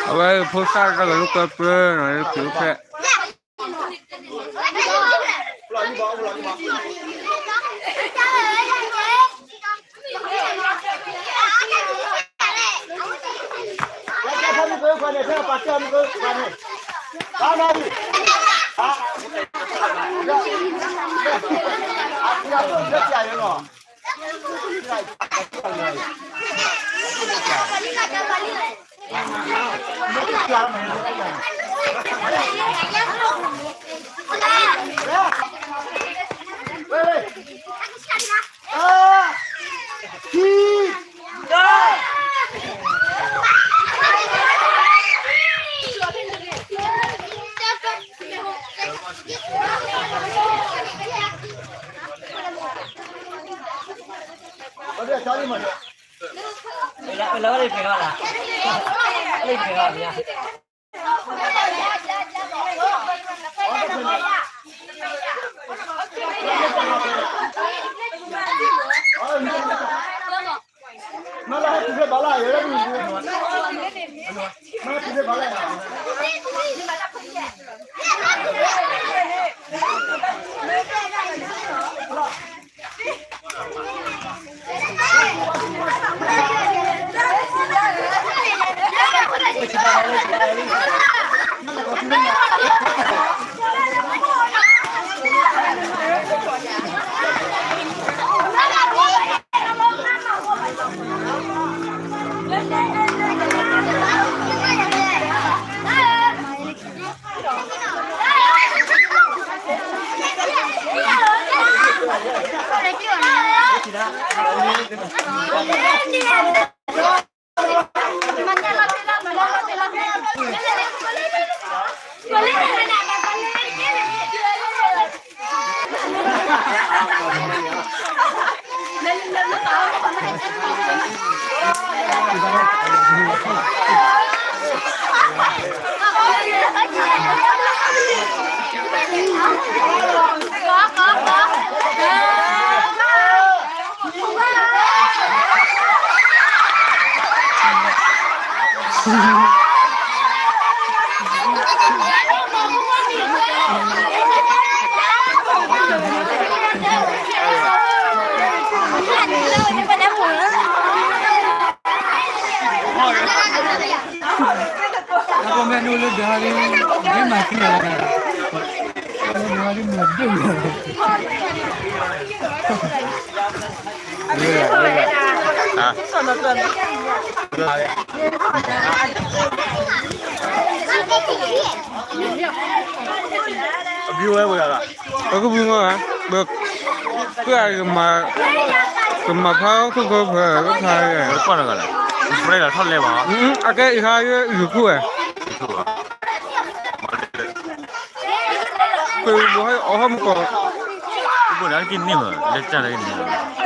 အဝဲဖိသၣ်တၢ်ဂဲၤလိာ်ကွဲပျၢၤနီၤ လၢခရံာ်အိၣ်ဖျဲၣ် အကမ့ၢ်ဒိၣ်လၢဒၢးလံ မ့ၢ်မၤသံလီၤ လၢဒၢးလံ မၤဒိၣ်လီၤ အဘျုးဝဲဝဲ ပကဘုမၤ ပ ပှၤကမၤ ကမၤဖးခိၣ်ခိၣ်ဖၢ ကဖး ပှၤကလဲၣ် ပှၤကလဲၣ်ထီၣ်လဲဘၣ် အကဲအံၤခါ ယူၤခိၣ်ဝဲ ပဘိးဟဲအီၣ်ဟီၣ်မူကီၢ် ပဘိးန့ၣ်ကန့ၢ်မး လၢတၢ်လၢကန့ၢ်